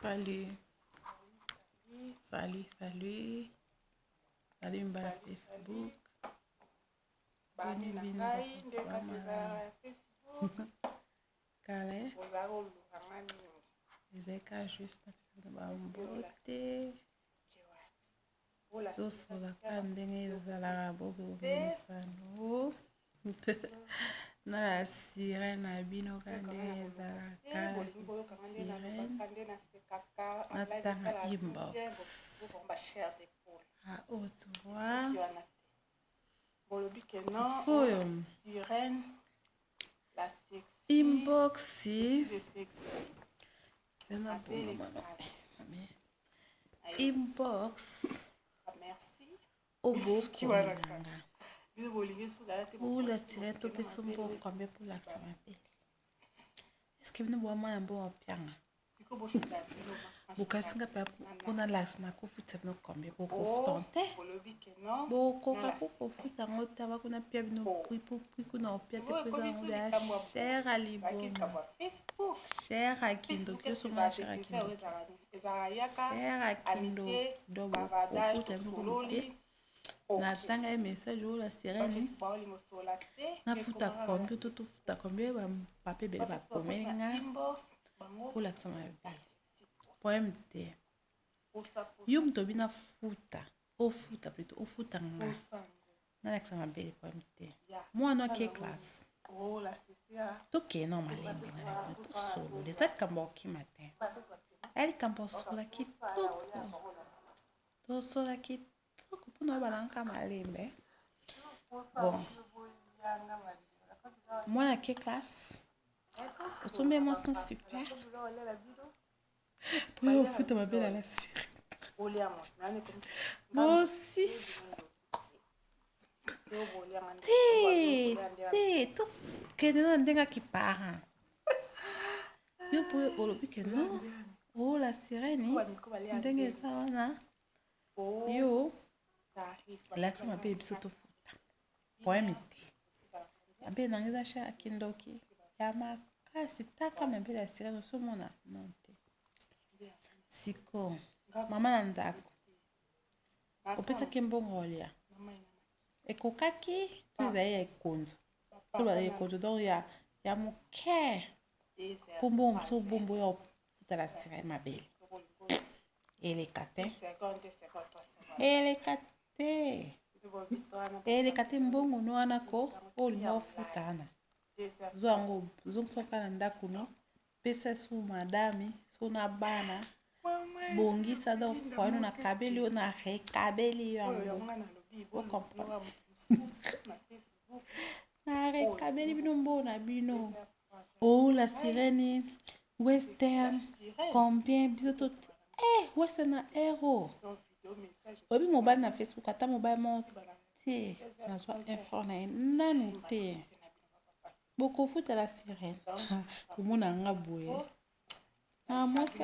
Salut. Salut, salut. Salut mbala Facebook. Bani na ngai nde kaka ezalaka ya Facebook. Kala eh? Ozalaka koluka nga mingi. Ezali kaka juste na pesa bino bambote. Tosolaka ndenge ezalaka bobomisano. Na la sirène na bino ka ndenge ezalaka sirène natanga inbox à haute voix. Sikoyo inbox eza bongomano inbox obokomelanga olasira topesa mbongo combien mpo olakisa mabele? Eske bino bwamwana mbongo opianga bokasi nga mpe mpo nalakisa nakofutisa bino combien? Bokofuta te, bokoka mpo kofuta yango te. Bakuna pia bino prix po prix kuna opia te, mpo eza yango ya cher a liboma, cher a kindoki. Osomona cher a kindoki, cher a kindoki. Donc bokofuta bino te. Natanga ye message oyo la sirene, nafuta combien to tofuta combien? Bapapa ebele bakomeli nga kolakisa mabe. Problème te, yo moto obi nafuta, ofuta plutôt, ofuta nga nalakisa mabele. Problème te, mwana ake classe, tokende na malembe na bino, tosolola. Eza likambo ya kokima te, aya likambo osola kitoko, tosola kitoko mpona obalanga malembe. Bon, mwana ake classe, osombi ye mwasi no super mpo yo ofuta mabele ala sire bosisa te te. Tokende na ndenge aki parent yo mpo olobi ke non, o la sirène ndenge eza wana, yo elakisa mabe, biso tofuta. Problème te, mabe nanga eza cher ya kindoki ya makasi. Taka mabele ya sirène osomona non te. Siko mama na ndako opesaki mbongo olia ekokaki to ezali ya ekonzo to ya ekonzo, donc ya moke mpo mbongo mosusu obombo oyo ofutala sirène mabele eleka te, eleka te, eleka te. Mbongo no wana ko oyo olinga ofuta wana, zwa yango, ozongisa kaka na ndako no, pesa su madame so na bana, bongisa. Donc foyer no nakabeli yo, na rekabeli yo yango, ocomprendre? Na rekabeli bino mbongo na bino. Oh la sirène, western combien? Biso to western na euro. Oyebi mobali na Facebook, ata mobali moko te nazwa info na ye nanu te. Bokofutela sirène, omona nga boye na mwasi.